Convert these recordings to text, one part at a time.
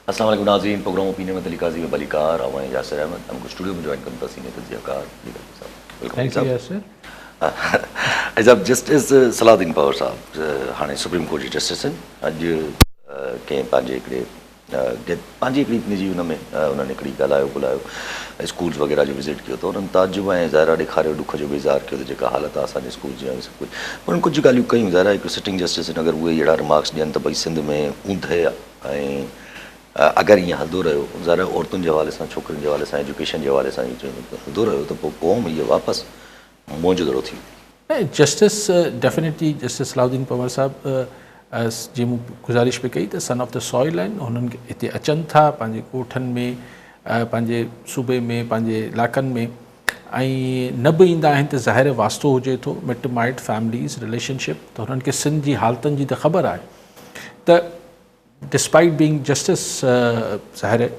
السلام عليڪم ناظرين پروگرام اوپينين ۾ تلي قاضي ۾ ڀليڪار آئون آهيان ياسر احمد ۽ مونکي اسٽوڊيو ۾ جوائن ڪن ٿا سينيئر تجزيه ڪار علي قاضي صاحب welcome thank you Yasir. Ali صاحب جسٽس صلاح الدين پنهور صاحب هاڻي سپريم ڪورٽ جي جسٽس آهن اڄ ڪنهن پنهنجي هڪڙي پنهنجي هڪڙي نجي ان ۾ انهن هڪڙي ڳالهايو ٻولايو اسڪولز وغيره جو وزٽ ڪيو ته انهن تعجب ۽ ظاهر آهي ڏيکاريو ڏک جو به اظهار ڪيو ته جيڪا حالت آهي اسان جي اسڪولز جي ۽ سڀ ڪجهه انهن ڪجهه ڳالهيون ڪيون ظاهر آهي هڪ سٽنگ جسٽس آهن اگر اهي اهڙا رمارڪس ڏين ته ڀئي سنڌ ۾ اوندهه ۽ اگر ائين هلندو رهيو ظاهر آهي عورتن جي حوالي سان ڇوڪرين جي حوالي سان ايجوڪيشن جي حوالي سان ائين هلندو رهيو ته پوء قوم هيء واپس موئن جو دڙو ٿي ويندي. نه justice definitely justice Salahuddin Panhwar صاحب جي مون گذارش به ڪئي ته سن آف the soil آهن هنن هتي اچن ٿا پنهنجي ڳوٺن ۾ پنهنجي صوبي ۾ پنهنجي علائقن ۾ ۽ نه به ايندا آهن ته ظاهر واسطو هجي ٿو مٽ مائٽ فيمليز رليشن شپ ته هنن کي سنڌ جي حالتن جي ته خبر آهي ته ڊسپائيٽ بينگ جسٽس ظاهر آهي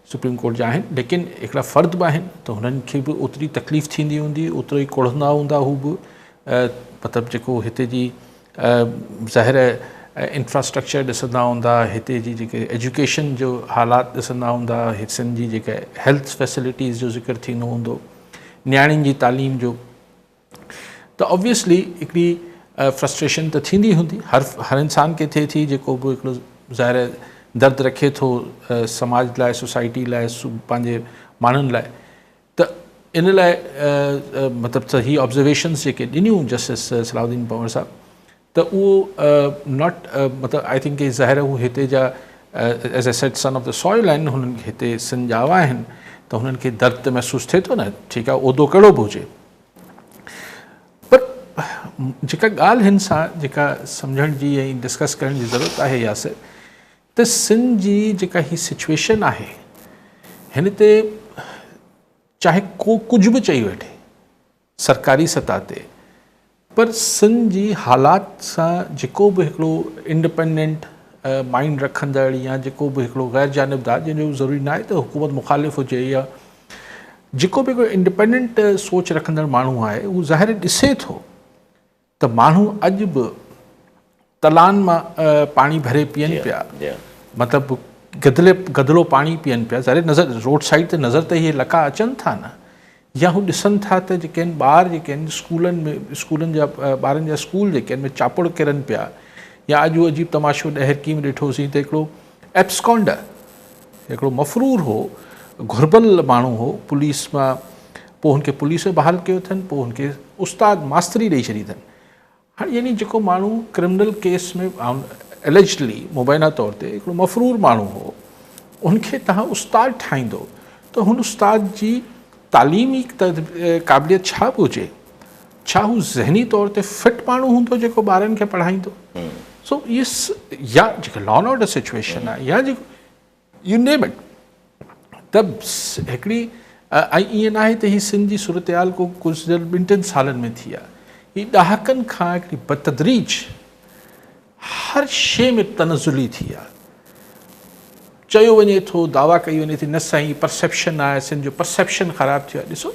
سپريم ڪورٽ جا آهن ليڪن هڪڙا فرد به آهن ته هنن کي به اوتري تڪليف ٿيندي هوندي اوترو ئي ڪڙهندا هوندا هو به مطلب جيڪو هتي جي ظاهر آهي انفراسٽرڪچر ڏسندا هوندا هتي جي جيڪي ايجوڪيشن جو حالات ڏسندا هوندا سنڌ جي جيڪا هيلٿ فيسلٽيز جو ذڪر ٿيندو هوندو نياڻين جي تعليم جو ته آبويسلي هڪڙي فرسٽريشن ته ٿيندي هوندي هر هر انسان کي ٿئي ٿي جيڪو به هڪڙو ظاهر درد رکي ٿو سماج لاء سوسائٽي لاء پنهنجي ماڻهن لاء ته ان لاء مطلب ته هي آبزرويشنس جيڪي ڏنيون جسٽس صلاح الدين پنور صاحب ته اهو not مطلب I think ظاهر هو هتي جا as I said son of the soil آهن هنن هتي سن ڄاوا آهن ته هنن کي درد ته محسوس ٿئي ٿو نه ٺيڪ آهي عهدو ڪهڙو به هجي پر جيڪا ڳالهه هن سان جيڪا سمجهڻ جي ۽ ڊسڪس ڪرڻ جي ضرورت آهي ياسر ته سنڌ جي جيڪا هي سچويشن آهي هن تي چاهي ڪو ڪجهه به چئي وٺي سرڪاري سطح تي پر سنڌ جي حالات سان جيڪو به هڪڙو انڊپينڊنٽ مائنڊ رکندڙ يا جيڪو به هڪڙو غير جانبدار جنهن جو ضروري ناهي ته حڪومت مخالف هجي يا جيڪو به هڪڙو انڊپينڊنٽ سوچ رکندڙ ماڻهو آهي اهو ظاهر ڏسي ٿو ته ماڻهو اڄ به تلان مان پاڻي ڀري پيئن پيا مطلب گدلي گدلو پاڻي پيئن پيا ظاهر نظر روڊ سائيڊ تي نظر ته اهي لڪا اچن ٿا نه يا هو ڏسن ٿا ته جيڪي آهن ٻار جيڪي آهن اسڪولن ۾ اسڪولن جا ٻارن جا اسڪول جيڪي آهن ۾ چاپڙ ڪرن پيا يا اڄ اهو عجيب تماشو ڏهرڪي ۾ ڏٺوسين ته هڪڙو ايبسڪانڊر هڪڙو مفرور هو، گهربل ماڻهو هو، پوليس مان پوء هن کي پوليس ۾ بحال ڪيو اٿن، پوء هن کي استاد ماستري ڏئي ڇڏي اٿن. هاڻي يعني جيڪو ماڻهو ڪرمنل ڪيس ۾ اليجڊلي مبينا طور تي هڪڙو مفرور ماڻهو هو، ان کي توهان استاد ٺاهيندو ته هن استاد جي تعليمي قابليت ڇا به هجي، ڇا هو ذهني طور تي فٽ ماڻهو هوندو جيڪو ٻارن کي پڙهائيندو؟ سو اهي يا جيڪا لا اينڊ آرڊر سچويشن آهي يا جيڪو يو نيم it ته هڪڙي ۽ ائين ناهي ته هي سنڌ جي صورتحال ڪو گذريل ٻن ٽن سالن ۾ ٿي آهي هي ڏهاڪن کان هڪڙي بتدريج هر شيء ۾ تنزلي ٿي آهي. چيو وڃي ٿو، دعويٰ ڪئي وڃي ٿي نه سائين پرسيپشن آهي، سنڌ جو پرسيپشن خراب ٿيو آهي. ڏسو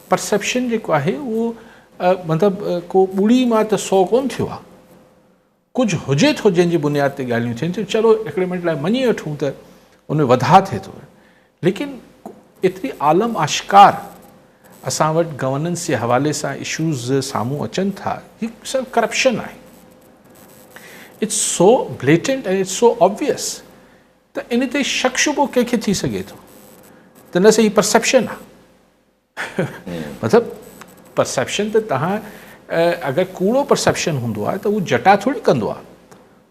پرسيپشن جيڪو آهي اهو مطلب ڪو ٻڙي مان ته سو ڪونه ٿيو آهي. ڪجهه هجي ٿو جنهن جي بنياد تي ڳالهيون ٿين ٿيون. چلو هڪڙي منٽ لاء مڃي وٺون ته ان ۾ وڌاء ٿئي ٿو ليڪن ايتري عالم آشڪار اسان وٽ گورننس جي حوالي سان اشوز سامهون اچن ٿا هي سر ڪرپشن آهي it's so blatant ۽ it's so obvious ته ان تي شڪ شبو ڪنهن کي ٿي سگهي ٿو ته نه صحيح پرسيپشن آهي مطلب پرسيپشن ته تهان اگر ڪوڙو پرسيپشن هوندو آهي ته هو جٽا ٿوري ڪندو آهي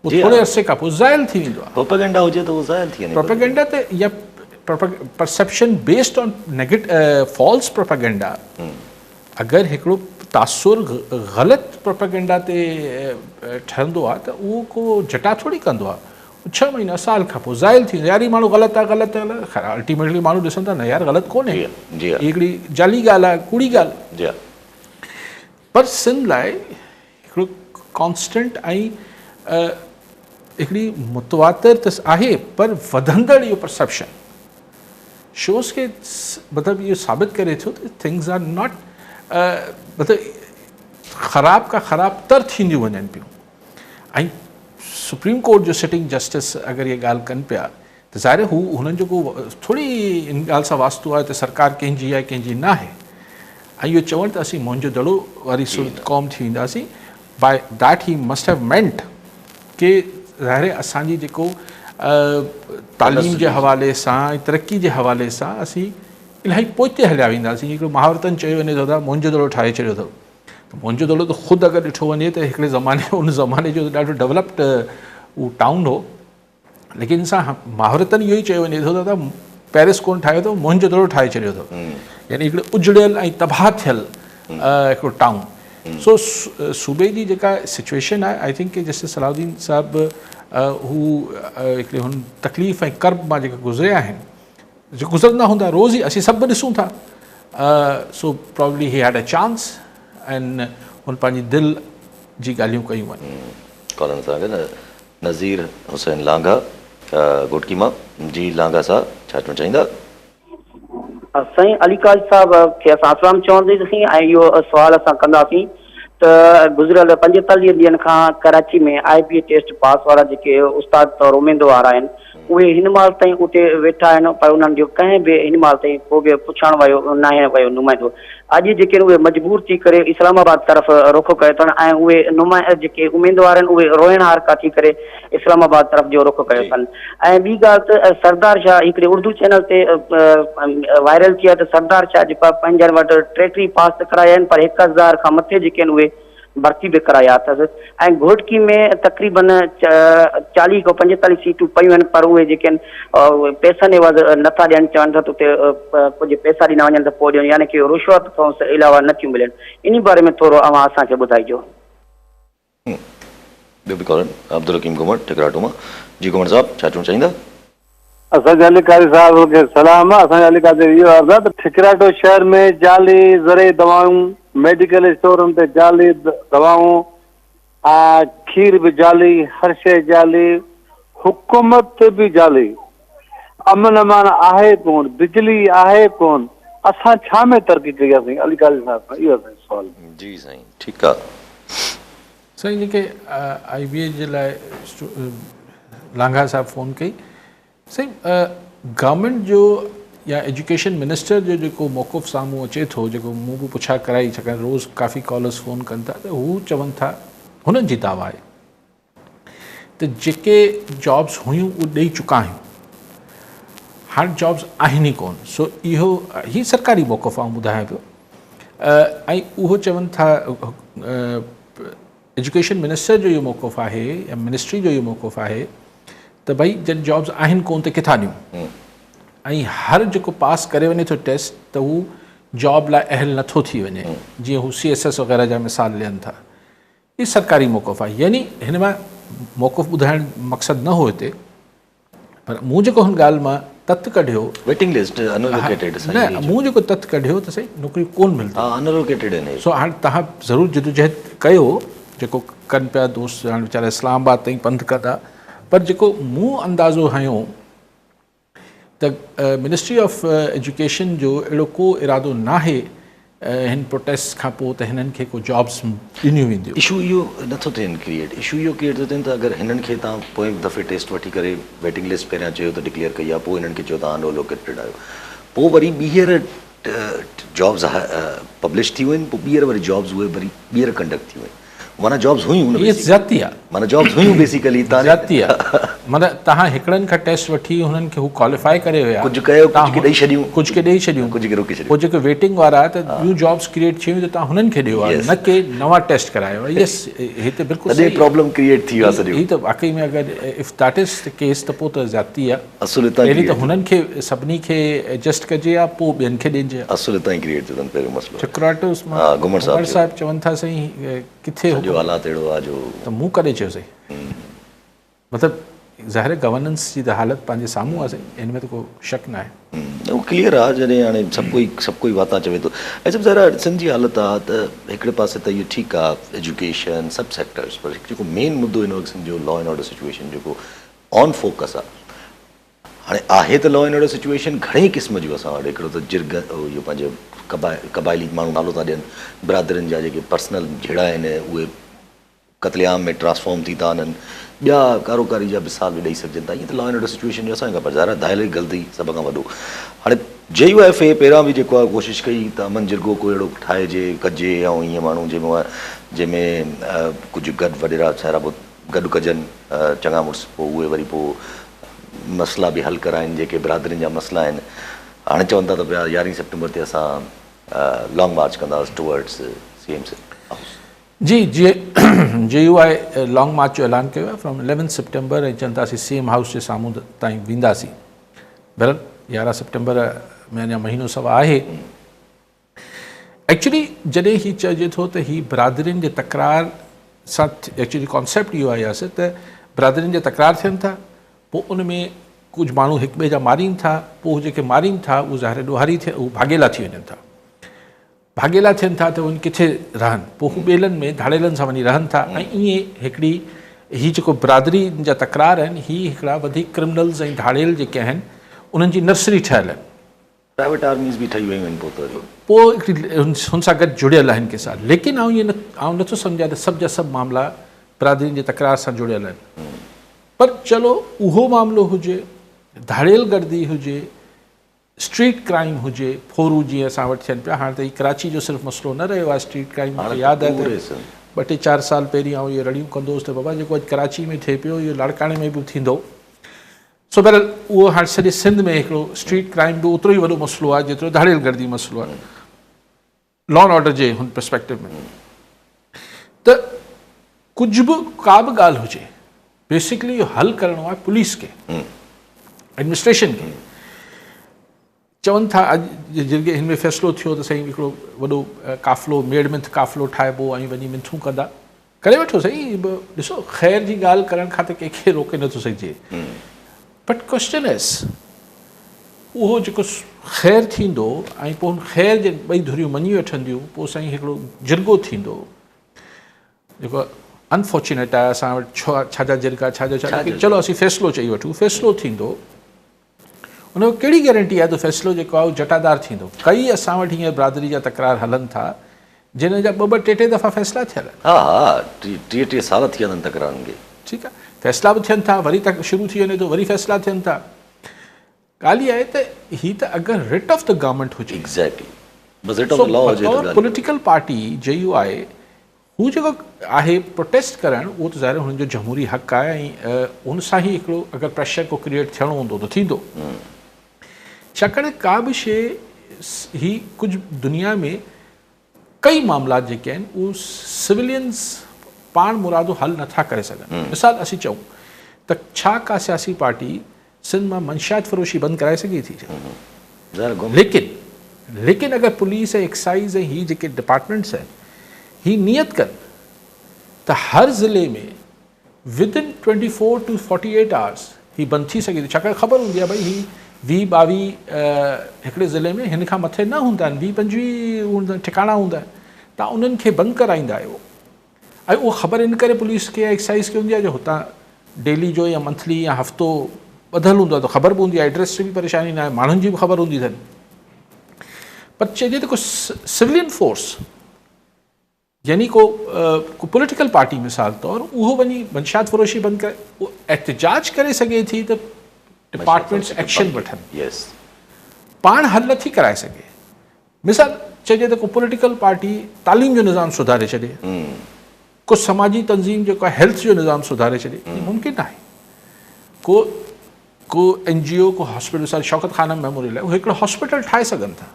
هو ٿوري عرصي کان پوء زائل ٿي ويندو آهي پروپيگنڊا هجي ته هو زائل ٿي وڃي پروپيگنڊا ته يا perception based on negative false propaganda اگر هڪڙو تاثر غلط پروپيگنڊا تي ٺهندو آهي ته اهو ڪو جٽا ٿوري ڪندو آهي ڇهه مهينا سال کان پوء زائل ٿي ويندو يار هي ماڻهو غلط آهي غلط آهي خير الٽيميٽلي ماڻهو ڏسن ٿا نه يار غلط ڪونهي جي هي هڪڙي جعلي ڳالهه آهي ڪوڙي ڳالهه جي پر سنڌ لاء هڪڙو ڪانسٽنٽ ۽ هڪڙي متواتر ته آهي پر وڌندڙ اهو پرسيپشن شوز کي مطلب اهو ثابت ڪري ٿو ته ٿنگز are not مطلب خراب کان خراب تر ٿينديون وڃن پيون ۽ سپريم ڪورٽ جو سٽنگ جسٽس اگر اها ڳالهه ڪن پيا ته ظاهر هو هنن جو ڪو ٿوري ان ڳالهه سان واسطو آهي ته سرڪار ڪنهن جي آهي ڪنهن جي ناهي ۽ اهو چوڻ ته اسين موهن جو دڙو واري صورت قوم ٿي وينداسين by that he must have meant ڪي ظاهر آهي اسان جي جيڪو تعليم جي حوالي سان ۽ ترقي جي حوالي سان اسين الاهي پوئتي هليا وينداسين. هڪڙو محاورتن چيو وڃي ٿو ته موهن جو دڙو ٺاهي ڇڏيو اٿو ته موهن جو دڙو ته خود اگر ڏٺو وڃي ته هڪڙي زماني ان زماني جو ڏاڍو ڊولپڊ اهو ٽائون هو ليڪن ان سان محاورتن اهو ئي چيو وڃي ٿو ته پيرس ڪونه ٺاهيو اٿو موهن جو دڙو ٺاهي ڇڏيو اٿو يعني هڪڙي اجڙيل ۽ تباهه ٿيل هڪڙو ٽائون سو صوبي جي جيڪا سچويشن آهي I think justice صلاح الدين صاحب هو هڪڙي هن تڪليف ۽ ڪرب مان جيڪا گذريا آهن جيڪو گذرندا هوندا روز ئي اسين سڀ ڏسون ٿا so probably he had a chance ۽ هن پنهنجي دل جي ڳالهيون ڪيون آهن. ڪالر سان گڏ نذير حسين لانگاهه گهوٽڪي مان جي لانگاهه صاحب ڇا چوڻ چاهيندا. سائين علي قاضي صاحب کي اسان اسلام چونداسين ۽ اهو سوال اسان ڪنداسين ته گذريل 45 ڏينهن کان Karachi ۾ I B A test pass وارا جيڪي استاد طور اميدوار آهن اهي هن مهل تائين اتي ويٺا آهن پر انهن جو ڪنهن به هن مهل تائين ڪو به پڇاڻ وارو ناهي ويو نمائندو اڄ جيڪي اهي مجبور ٿي ڪري اسلام آباد طرف رخ ڪيو اٿن ۽ اهي نما جيڪي اميدوار آهن اهي روئڻهارڪا ٿي ڪري اسلام آباد طرف جو رخ ڪيو اٿن ۽ ٻي ڳالهه ته سردار شاهه هڪڙي اردو چينل تي وائرل ٿي آهي ته سردار شاهه جيڪو آهي پنهنجن وٽ ٽي ٽي پاس ته ڪرايا آهن پر 1000 کان مٿي جيڪي آهن اهي ڀرتي به ڪرايا اٿس ۽ گهوٽڪي ۾ تقريبن 40 کان 45 سيٽون پيون آهن پر اهي جيڪي آهن پئسن عيوض نٿا ڏين چون ٿا ته اتي ڪجهه پئسا ڏنا وڃن ته پوء ڏيون يعني ڪي رشوت کان علاوه نٿيون ملن انهي باري ۾ ٿورو اوهان اسان کي ٻڌائجو. ٻيو به ڪالر عبدالحڪيم گهمڻ ٺڪراٽو مان جي گهمڻ صاحب ڇا چوڻ چاهيندا. اسان جي علي قاري صاحب کي سلام اسان جي علي قاري اهو عرض آهي ته ٺڪراٽو شهر ۾ جعلي زرعي دوائون ميڊيڪل اسٽورن تي جعلي دوائون ۽ کير به جعلي هر شيء جعلي حڪومت به جعلي امن امان آهي ڪون بجلي آهي ڪون اسان ڇا ۾ ترقي ڪئي آهي سائين علي قاري صاحب کان اهو اسان جو سوال. جي سائين ٺيڪ آ. سائين جيڪي آئي بي اي جي لاء لانگاهه صاحب فون ڪئي سائين گورنمينٽ جو يا ايجوڪيشن منسٽر جو جيڪو موقف سامهون اچي ٿو جيڪو مون به پڇا ڪرائي ڇاڪاڻ روز ڪافي ڪالرز فون ڪن ٿا ته هو چون ٿا هنن جي دعويٰ آهي ته جيڪي جابس هيون اهي ڏئي چڪا آهيون هاڻ جابس آهن ئي ڪون سو اهو هي سرڪاري موقف آئون ٻڌايان پيو ۽ اهو چون ٿا ايجوڪيشن منسٽر جو اهو موقف آهي يا منسٽري جو اهو موقف آهي ته ڀئي جڏهن جابس آهن ڪون ته ڪٿان ڏيون ۽ هر جيڪو پاس ڪري وڃي ٿو ٽيسٽ ته هو جاب لاء اهل نٿو ٿي وڃي جيئن هو سي ايس ايس وغيره جا مثال ڏين ٿا هي سرڪاري موقف آهي يعني هن مان موقف ٻڌائڻ مقصد نه هو هتي پر مون جيڪو هن ڳالهه مان تت ڪڍيو ويٽنگ لسٽ ان الوڪيٽيڊ نه مون جيڪو تت ڪڍيو ته سائين نوڪريون ڪون ملنديون ها ان الوڪيٽيڊ آهن سو هاڻ تهان ضرور جدوجهد ڪيو جيڪو ڪن پيا دوست هاڻ ويچارا اسلام آباد تائين پنڌ ڪندا پر جيڪو مون اندازو هنيو ته منسٽري آف ايجوڪيشن جو اهڙو ڪو ارادو ناهي هن پروٽيسٽ کان پوء ته هنن کي ڪو جابس ڏنيون وينديون. اشو اهو نٿو ٿئي ڪريئيٽ، اشو اهو ڪريئيٽ ٿو ٿئي ته اگر هنن کي توهان پوئين دفعي ٽيسٽ وٺي ڪري ويٽنگ لسٽ پهريان چيو ته ڊڪليئر ڪئي آهي پوء هنن کي چيو توهان ان الوڪيٽيڊ آهيو پوء وري ٻيهر جابس پبلش ٿيون آهن پوء ٻيهر وري جابس اهي وري ٻيهر ڪنڊڪٽ ٿيون آهن. معنيٰ جابس هيون نه هي زيادتي آ معنيٰ جابس هيون بيسيڪلي تان زيادتي آ معنيٰ تهان هڪڙن کان ٽيسٽ وٺي هنن کي هو ڪواليفائي ڪري ويا ڪجهه ڪيو ڪجهه کي ڏئي ڇڏيون ڪجهه کي ڏئي ڇڏيون ڪجهه کي روڪي ڇڏيون پوء جيڪي ويٽنگ وارا ته ٻيون جابس ڪريئيٽ ٿيون ته تهان هنن کي ڏيو ها نه ڪي نوان ٽيسٽ ڪرايو ها يس هي ته بلڪل تڏهن پرابلم ڪريئيٽ ٿي ويو آ سڄو هي ته واقعي ۾ اگر if that is the case ته پوء ته زيادتي آ اصل اتان پهرين ته هنن کي سڀني کي ايڊجسٽ ڪجي ها پوء ٻين کي ڏجي ها اصل اتان ئي ڪريئيٽ ٿيو اٿن پهريون مسئلو ٺڪراٽوس مان ها گهمڻ صاحب گهمڻ صاحب چون ٿا سائين ڪٿي سڄو حالات اهڙو آ جو ته مون ڪڏهن چيو سائين مطلب ظاهر آهي گورننس جي ته حالت پنهنجي سامهون آ سائين ان ۾ ته ڪو شڪ نه آهي. اهو ڪليئر آ جڏهن هاڻي سڀ ڪوئي سڀ ڪوئي واتان چوي ٿو ۽ سڀ ظاهر آ سنڌ جي حالت آ ته هڪڙي پاسي ته اهو ٺيڪ آ ايجوڪيشن سڀ سيڪٽرز پر هڪ جيڪو مين مدو هن وقت سنڌ جو لا اينڊ آرڊر سچويشن جيڪو آن فوڪس آ هاڻي آهي ته لا اينڊ آرڊر سچوئيشن گهڻي قسم جون اسان وٽ هڪڙو ته جرڳه اهو پنهنجو قبائلي ماڻهو نالو ٿا ڏين برادرين جا جيڪي پرسنل جهيڙا آهن اهي قتل عام ۾ ٽرانسفارم ٿي ٿا وڃن ٻيا ڪاروڪاري جا مثال به ڏئي سگهجن ٿا. ائين ته لا اينڊ آرڊر سچوئيشن جو اسان کي پر ظاهر آهي ڌاڙيل غلطي سڀ کان وڏو. هاڻي جي يو ايف اي پهريان به جيڪو آهي ڪوشش ڪئي ته امن جرڳو ڪو اهڙو ٺاهجي ڪجي ۽ ائين ماڻهو جنهن ۾ جنهن ۾ ڪجهه گڏ وڏيرا سهرا به گڏ ڪجن چڱا مڙس پوء اهي وري پوء مسئلا به حل ڪرائين جيڪي برادرين جا مسئلا آهن. هاڻي چون ٿا ته پيا يارهين سيپٽمبر تي اسان لانگ مارچ ڪنداسين ٽوورڊس سي ايم هائوس. جي جي يو آء لانگ مارچ جو اعلان ڪيو آهي فرام اليون سيپٽمبر ۽ چون ٿا اسين سي ايم هائوس جي سامهون تائين وينداسين. بهرحال 11 سيپٽمبر ۾ اڃا مهينو سوا آهي. ايڪچولي جڏهن هي چئجي ٿو ته هي برادرين جي تڪرار سان ايڪچولي ڪانسيپٽ اهو آهي ياسر ته برادرين جا تڪرار ٿين ٿا پوء ان ۾ ڪجهه ماڻهو هڪ ٻئي جا مارين ٿا پوء جيڪي مارين ٿا اهي ظاهر ڏوهاري ٿي اهي ڀاڳيلا ٿي وڃن ٿا ڀاڳيلا ٿين ٿا ته وڃي ڪٿي رهن پوء هو ٻيلن ۾ ڌاڙيلن سان وڃي رهن ٿا ۽ ائين هڪڙي هي جيڪو برادري جا تڪرار آهن هي هڪڙا وڌيڪ ڪرمنلز ۽ ڌاڙيل جيڪي آهن انهن جي نرسري ٺهيل آهن. پرائيويٽ آرميز به ٺهي ويون آهن پوء ته وري. پوء هڪڙي هن سان گڏ جڙيل آهن ڪي سال ليڪن آئون ائين نه آئون نٿو سمجهان ته سڀ جا سڀ معاملا برادرين جي تڪرار سان جڙيل آهن پر چلو اهو معاملو هجي ڌاڙيل گردي هجي اسٽريٽ ڪرائيم هجي، ڦورو جيئن اسان وٽ ٿين پيا، هاڻ ته هي ڪراچي جو صرف مسئلو نه رهيو آهي اسٽريٽ ڪرائيم، مون کي ياد آهي ته ٻه ٽي چار سال پهرين آئون اهي رڙيون ڪندو هوس ته بابا جيڪو اڄ ڪراچي ۾ ٿئي پيو اهو لاڙڪاڻي ۾ به ٿيندو. سو بهرحال اهو هاڻ سڄي سنڌ ۾ هڪڙو اسٽريٽ ڪرائيم به اوترو ئي وڏو مسئلو آهي جيترو ڌاڙيل گردي مسئلو آهي لا اينڊ آرڊر جي هن پرسپيڪٽو ۾ ته ڪجهه به ڪا به ڳالهه هجي بيسڪلي اهو حل ڪرڻو آهي پوليس کي ايڊمنسٽريشن کي چون ٿا اڄ جرڳي هن ۾ فيصلو ٿيو ته سائين هڪڙو وڏو قافلو ميڙ منٿ قافلو ٺاهبو ۽ وڃي منٿون ڪندا ڪري وٺو سائين ڏسو خير جي ڳالهه ڪرڻ کان ته ڪنهن کي روڪي نٿو سگهجي بٽ ڪوشچن از اهو جيڪو خير ٿيندو ۽ پوء ان خير جي ٻئي ڌريون مڃي وٺنديون پوء سائين هڪڙو جرڳو ٿيندو جيڪو انفارچونيٽ آهي اسان وٽ ڇا جا جرڳا ڇا جا ڇا چلو اسين فيصلو چئي وٺون فيصلو ٿيندو ان کي ڪهڙي گيرنٽي آهي ته فيصلو جيڪو آهي اهو جٽادار ٿيندو. ڪئي اسان وٽ هينئر برادري جا تڪرار هلن ٿا جنھن جا ٻه ٻه ٽي ٽي دفعا فيصلا ٿيل آهن. ها ها ٽيهه ٽيهه سال ٿي ويا اٿن تڪرارن کي. ٺيڪ آهي فيصلا به ٿين ٿا وري تڪ شروع ٿي وڃي ٿو وري فيصلا ٿين ٿا. ڳالهه اها آهي ته هي ته اگر رٽ آف the government هجي. Exactly bus writ of the لا هجي ته ڳالهه. پوليٽيڪل پارٽي جي يو آء هو جيڪو آهي پروٽيسٽ ڪرڻ اهو ته ظاهر هنن جو جمهوري حق آهي ۽ ان سان ئي هڪڙو اگر پريشر ڪو ڪريئيٽ ٿيڻو هوندو ته ٿيندو ڇاڪاڻ ڪا به شي هي ڪجهه دنيا ۾ ڪئي معاملات جيڪي آهن اهو سويلينز پاڻ مرادو حل نٿا ڪري سگهن مثال اسين چئون ته ڇا ڪا سياسي پارٽي سنڌ مان منشيات فروشي بند ڪرائي سگهي ٿي ڇا؟ ليڪن ليڪن اگر پوليس ۽ ايڪسائيز ۽ هي جيڪي ڊپارٽمينٽس آهن هي نيت ڪن ته هر ضلعي ۾ within 24 to 48 hours هي بند ٿي سگهي ٿي ڇاڪاڻ خبر هوندي آهي ڀئي هي 20 22 هڪڙي ضلعي ۾ هن کان مٿي نه هوندا آهن 20 25 هوندا ٺڪاڻا هوندا آهن تان انهن کي بند ڪرائيندا آهيو ۽ اها خبر ان ڪري پوليس کي يا ايڪسائيز کي هوندي آهي جو هتان ڊيلي جو يا منٿلي يا هفتو ٻڌل هوندو آهي ته خبر به هوندي آهي ايڊريس جي به پريشاني نه آهي ماڻهن جي به خبر هوندي اٿن پر چئجي ته ڪو سولين فورس يعني ڪو ڪو پوليٽيڪل پارٽي مثال طور اهو وڃي منشيات فروشي بند ڪري اهو احتجاج ڪري سگهي ٿي ته ڊپارٽمينٽس ايڪشن وٺن پاڻ حل نٿي ڪرائي سگهي مثال چئجي ته ڪو پوليٽيڪل پارٽي تعليم جو نظام سڌاري ڇڏي، ڪو سماجي تنظيم جيڪو آهي هيلٿ جو نظام سڌاري ڇڏي، اهو ممڪن ناهي. ڪو ڪو اين جي او ڪو هاسپيٽل مثال شوڪت خانم ميموريل آهي اهو هڪڙو هاسپيٽل ٺاهي سگهن ٿا.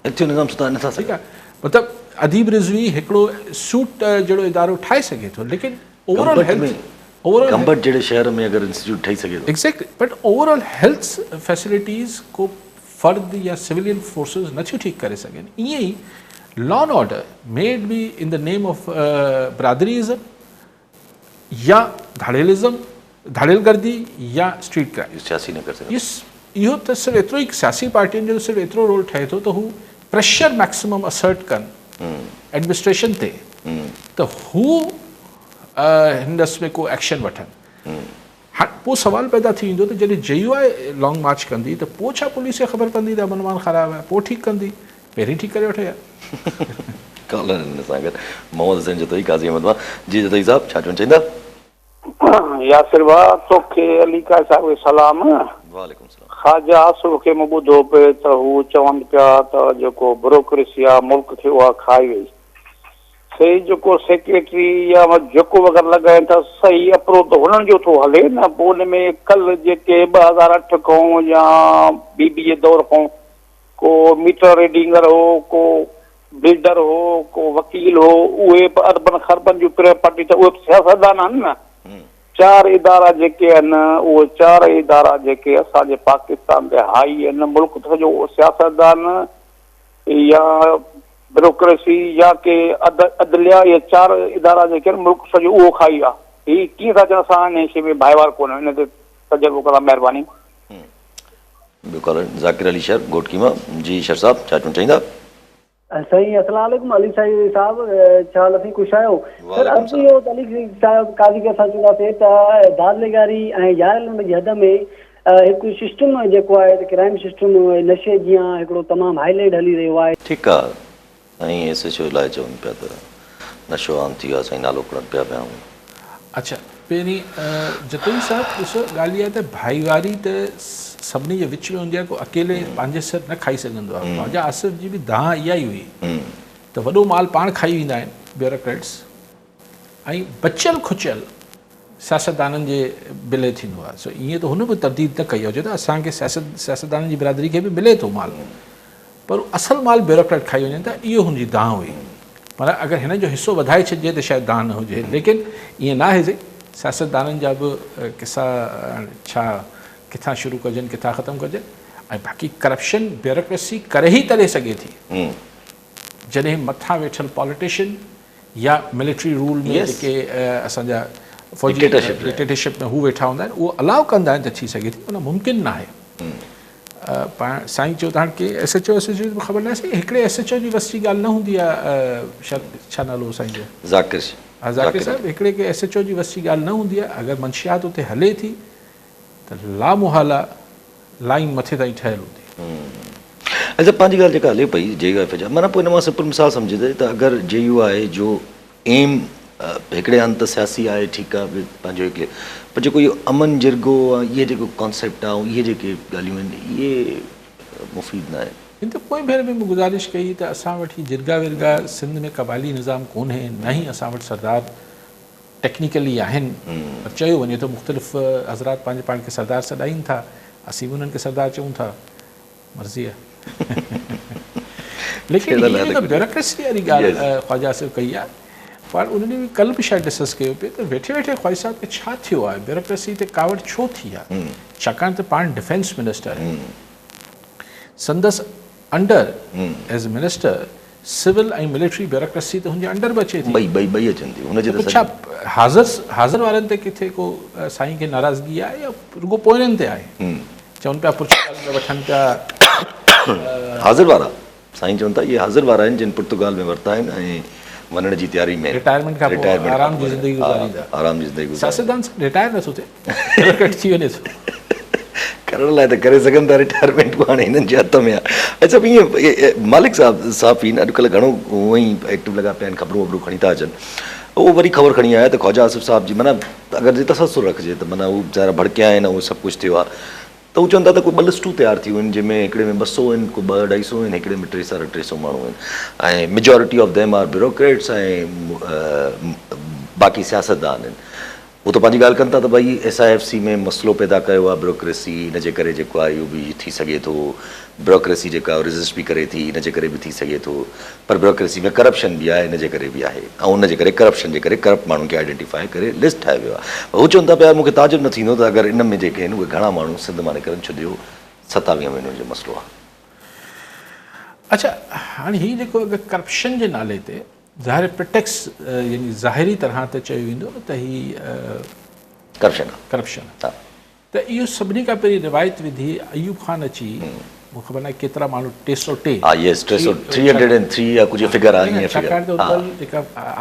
هيلٿ جو نظام سڌاري نٿا سگهن. ٺيڪ آهي مطلب اديب رضوي هڪڙو سوٽ جهڙو ادارو ٺاهي سگهي ٿو ليڪن اوور آل هيلٿ گمبٽ جهڙي شهر ۾ اگر انسٽيٽيوٽ ٺهي سگهي ٿو. Exactly but overall health facilities ڪو فرد يا سويلين فورسز نٿيون ٺيڪ ڪري سگهن ائين ئي law and order made be in the name of برادريزم يا ڌاڙيلزم ڌاڙيل گردي يا اسٽريٽ ڪرائم سياسي نه ڪري سگهن يس اهو ته صرف ايترو ئي سياسي پارٽين جو صرف ايترو رول ٺهي ٿو ته هو پريشر ميڪسيمم اسرٽ ڪن ايڊمنسٽريشن تي ته هو هن ڏس ۾ ڪو ايڪشن وٺن. هاڻ پوء سوال پيدا ٿي ويندو ته جڏهن جي يو آء لانگ مارچ ڪندي ته پوء ڇا پوليس کي خبر پوندي ته امن امان خراب آهي پوء ٺيڪ ڪندي؟ پهرين ٺيڪ ڪري وٺي ها. ڪالر هن سان گڏ محمد حسين جتوئي قاضي احمد مان جي جتوئي صاحب ڇا چوڻ چاهيندا؟ ياسر ڀاء توکي علي قاضي صاحب کي سلام. وعليڪم سلام. خواجه آصف کي مون ٻڌو پئي ته هو چون پيا ته جيڪو بروڪريسي آ ملڪ کي اها کائي وئي سي جيڪو سيڪريٽري يا جيڪو وغيره لڳائين ٿا صحيح اپرو ته هنن جو ٿو هلي نه پوء ان ۾ ڪل جيڪي 2008 کان يا بي بي جي دور کان ڪو ميٽر ريڊنگر هو ڪو بلڊر هو، ڪو وڪيل هو، اهي به اربن خربن جون پراپرٽي ته اهي به سياستدان آهن نه. چار ادارا جيڪي آهن اهي چار ئي ادارا جيڪي اسان جي پاڪستان تي هائي آهن، ملڪ ته سڄو سياستدان يا بيوروڪريسي يا ڪي عدليا اهي چار ادارا جيڪي آهن ملڪ سڄو اهو کائي ويا. هي ڪيئن ٿا چون اسان انهي شيء ۾ ڀائيوار ڪونه آهيون، ان تي تجربو ڪندا مهرباني. ٻيو ڪالر ذاڪر علي شر گهوٽڪي مان جي شر صاحب ڇا چوڻ چاهيندا. سائين السلام عليڪم علي سائين صاحب ڇا حال اٿئي خوش آهيو سر عرض اهو ته علي صاحب قاضي کي اسان چونداسين ته داد لغاري ۽ يار لنڊ جي حد ۾ هڪ سسٽم جيڪو آهي ته ڪرائم سسٽم نشي جيان هڪڙو تمام هائي ليڊ هلي رهيو آهي. ٺيڪ آ سائين ايس ايڇ او لاء چون پيا ته نشو عام ٿي ويو آهي سائين نالو کڻن پيا پيا آهون. اڇا پهرين جتوئي صاحب ڏسو ڳالهه اها آهي ته ڀائيواري ته سڀني جي وچ ۾ هوندي آهي ڪو اڪيلي پنهنجي سر نه کائي سگهندو آهي خواجه آصف جي به دانهن اها ئي هئي ته وڏو مال پاڻ کائي ويندا آهن بيوروڪريٽس ۽ بچيل کچيل سياستدانن جي بلي ٿيندو آهي سو ائين ته هن به ترديد نه ڪئي آهي چيو ته اسان کي سياستدانن جي برادري کي به ملي ٿو مال پر اصل مال بيوروڪريٽ کائي وڃن ٿا اهو هن جي دانهن هئي پر اگر هنن جو حصو وڌائي ڇڏجي ته شايد دانهن نه هجي ليڪن ائين ناهي سائين سياستدانن جا به قصا ڇا ڪٿان شروع ڪجن ڪٿان ختم ڪجن ۽ باقي ڪرپشن بيوروڪريسي ڪري ئي تڏهن سگهي ٿي جڏهن مٿان ويٺل پاليٽيشن يا ملٽري رول ۾ جيڪي اسان جا فوجي ڊڪٽيٽرشپ ۾ هو ويٺا هوندا آهن اهو الاء ڪندا آهن ته ٿي سگهي ٿي معنيٰ ممڪن ناهي پاڻ سائين چيو ته هاڻ ڪي S H O S H O جي به خبر ناهي سائين هڪڙي ايس ايڇ او جي وس جي ڳالهه نه هوندي آهي شايد ڇا نالو هو سائين جو ذاڪر ها ذاڪر صاحب هڪڙي ڪي ايس ايڇ او جي وس جي ڳالهه نه هوندي آهي اگر منشيات اتي هلي ٿي ته لامحاله لائين مٿي تائين ٺهيل هوندي. اچا پنهنجي ڳالهه جيڪا هلي پئي جي يو ايف جا معنيٰ پوء ان مان سمپل مثال سمجهجي ته اگر جي يو آء جو ايم هڪڙي هنڌ ته سياسي آهي ٺيڪ آهي پنهنجو هڪڙي پر جيڪو اهو امن جرڳو ۽ اهي جيڪو ڪانسيپٽ آهي ۽ اهي جيڪي ڳالهيون آهن اهي مفيد نه آهن. هن ته پوئين ڀيري به مون گذارش ڪئي ته اسان وٽ هي جرڳا ورڳا سنڌ ۾ قبائلي نظام ڪونهي نه ئي اسان وٽ سردار ٽيڪنيڪلي آهن پر چيو وڃي ٿو مختلف حضرات پنهنجي پاڻ کي سردار سڏائين ٿا اسين به انهن کي سردار چئون ٿا مرضي آهي ليڪن هي جيڪا بيوروڪريسي واري ڳالهه خواجه آصف ڪئي آهي پاڻ ان ڏينهن به ڪلهه به شايد ڊسڪس ڪيو پئي ته ويٺي ويٺي خواجه صاحب کي ڇا ٿيو آهي بيوروڪريسي تي ڪاوڙ ڇو ٿي آهي ڇاڪاڻ ته پاڻ ڊفينس منسٽر آهي سندس under as minister civil ۽ military bureaucracy ته هن جي انڊر به اچي ٿي. ٻئي ٻئي ٻئي اچن ٿيون هن جي ته ڇا حاضر حاضر وارن تي ڪٿي ڪو سائين کي ناراضگي آهي يا رڳو پوئرن تي آهي؟ چون پيا پرتگال ۾ وٺن پيا. حاضر وارا سائين چون ٿا اهي حاضر وارا آهن جن پرتگال ۾ ورتا آهن ۽ وڃڻ جي تياري ۾ آهن. رٽائرمينٽ کان پوء آرام جي زندگي گذاريندا. آرام جي زندگي گذاريندا. سياستدان رٽائر نٿو ٿئي بيوروڪريٽ ٿي وڃي ٿو. ڪرڻ لاء ته ڪري سگهن ٿا رٽائرمينٽ به هاڻي هنن جي هٿ ۾ آهي. اڇا ائين مالڪ صاحب صحافي اڄڪلهه گهڻو هونئن ئي ايڪٽو لڳا پيا آهن خبرون وبرون کڻي ٿا اچن اهو وري خبر کڻي آيا ته خواجه آصف صاحب جي معنيٰ اگر جي تسلسل رکجي ته معنيٰ هو ويچارا ڀڙڪيا آهن ۽ سڀ ڪجهه ٿيو آهي ته هو چون ٿا ته ڪو ٻه لسٽون تيار ٿيون آهن جنهن ۾ هڪڙي ۾ 200 آهن ڪو ٻه اڍائي سو آهن هڪڙي ۾ ٽي ساڍا ٽي سو ماڻهو آهن ۽ majority of them are bureaucrats ۽ باقي سياستدان آهن هو ته پنهنجي ڳالهه ڪن ٿا ته ڀئي ايس I F C ۾ مسئلو پيدا ڪيو آهي بيوروڪريسي ان جي ڪري جيڪو آهي اهو به ٿي سگهي ٿو بيوروڪريسي جيڪا ريزسٽ به ڪري ٿي ان جي ڪري به ٿي سگهي ٿو پر بيوروڪريسي ۾ ڪرپشن به آهي ان جي ڪري به آهي ۽ ان جي ڪري ڪرپشن جي ڪري ڪرپٽ ماڻهن کي آئيڊينٽيفائي ڪري لسٽ ٺاهيو ويو آهي هو چون ٿا پيا مون کي تعجب نه ٿيندو ته اگر ان ۾ جيڪي آهن اهي گهڻا ماڻهو سنڌ مان نڪرن ڇو جو 27 مهينن جو مسئلو آهي. اڇا هاڻي هي جيڪو اگر ڪرپشن جي نالي تي ظاهر پريٽيڪس يعني ظاهري طرح ته چيو ويندو نه ته هي ڪرپشن آ ڪرپشن آ ته اهو سڀني کان پهرين روايت وڌي ايوب خان اچي مون خبر ناهي ڪيترا ماڻهو 303 ها يس 300 303 يا ڪجهه فگر آ ائين فگر ڇاڪاڻ ته ان مهل جيڪا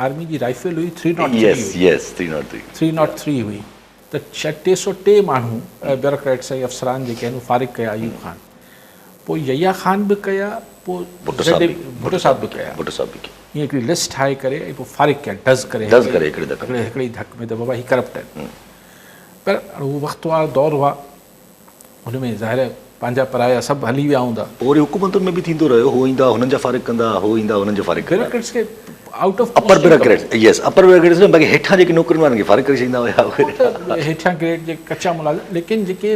آرمي جي رائفل هئي 303 يس يس 303 303 هئي ته شايد 303 ماڻهو بيوروڪريٽس ۽ افسران جيڪي آهن فارغ ڪيا ايوب خان پوء يحيٰ خان به ڪيا پوء ڀٽو صاحب به ڪيا ڀٽو صاحب به ڪيا. ائين هڪڙي لسٽ ٺاهي ڪري ۽ پوء فارغ ڪيا ڊز ڪري ڊز ڪري هڪڙي ڌڪ ۾ هڪڙي ڌڪ ۾ ته بابا هي ڪرپٽ آهن پر هو وقت هئا دور هئا ان ۾ ظاهر آهي پنهنجا پرايا سڀ هلي ويا هوندا. پوء وري حڪومتن ۾ به ٿيندو رهيو هو ايندا هنن جا فارغ ڪندا هو ايندا هنن جا فارغ ڪندا. بيوروڪريٽس کي out of upper bureaucrats yes upper bureaucrats نه باقي هيٺان جيڪي نوڪرين وارن کي فارغ ڪري ڇڏيندا هيا اهي ته هيٺيان گريڊ جي ڪچا ملازم ليڪن جيڪي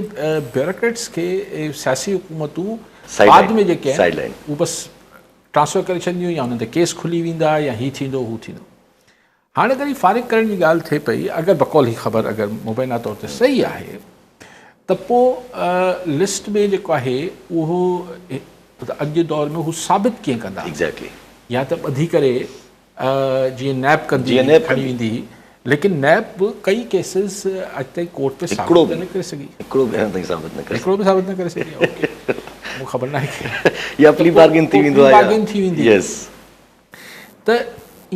بيوروڪريٽس کي سياسي حڪومتون بعد ۾ جيڪي آهن هو بس ٽرانسفر ڪري ڇڏينديون يا انهن تي ڪيس کلي ويندا يا هي ٿيندو هو ٿيندو. هاڻي اگر هي فارغ ڪرڻ جي ڳالهه ٿئي پئي اگر بقول هي خبر اگر مبينا طور تي صحيح آهي ته پوء لسٽ ۾ جيڪو آهي اهو اڄ جي دور ۾ هو ثابت ڪيئن ڪندا؟ Exactly. يا ته ٻڌي ڪري جيئن نيب ڪندي هئي کڻي ويندي هئي ليڪن نيب به ڪئي ڪيسز اڄ تائين ڪورٽ ۾ ثابت نه ڪري سگهي. هڪڙو به اڃا تائين ثابت نه ڪري سگهي. هڪڙو به ثابت نه ڪري سگهي اوڪي مون خبر ناهي يا پلي بارگين ٿي ويندو آهي پلي بارگين ٿي ويندي يس ته